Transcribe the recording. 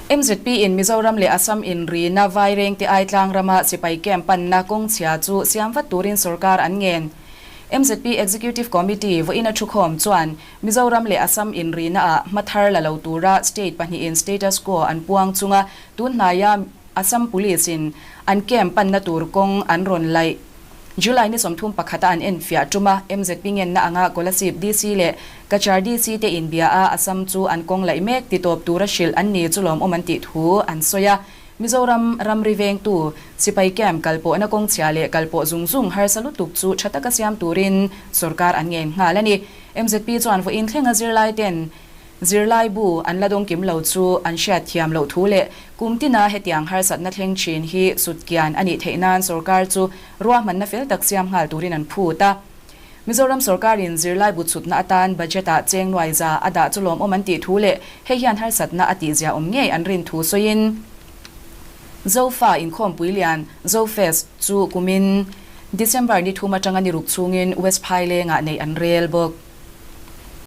MZP in Mizoram leh Assam inrina Vairengte Aitlang rama sipai camp panna kawng chhia chu siam vat turin sorkar an ngen. MZP Executive Committee vawiin a thukhawm chuan Mizoram leh Assam inrina ah hma thar la lo tura state pahnihin status quo an puang chunga tun hnaia Assam Police in an camp panna tur kawng an rawn laih. July ni 31 a an enfiah tum a, MZP ngenna anga Kolasib DC leh Cachar DC te inbia a Assam chu an kawng laih mek ti tawp tura hrilh an ni chu lawmawm an tih thu an sawi a. Mizoram ramri vengtu sipai camp kalpawhna kawng chhia leh kalpawh zung zung harsa lutuk chu tha taka siam turin sorkar an ngen nghal a ni. MZP chuan vawiin thlenga zirlai ten Zirlai bu an la dawng kim lo chu an hriat thiam loh thu leh kum tina hetiang harsatna thleng thin hi sutkian a nih theih nan sorkar chu ruahmanna fel tak siam nghal turin an phut a. Mizoram sorkarin zirlai bu chhutna atan budget-ah cheng nuai za a dah chu lawmawm an tih thu leh hei hian harsatna a tihzia awm ngei an rin thu sawiin Zofa inkhawmpui lian Zofest chu kumin December ni thum atanga ni ruk chhungin West Phailengah neih an rel bawk.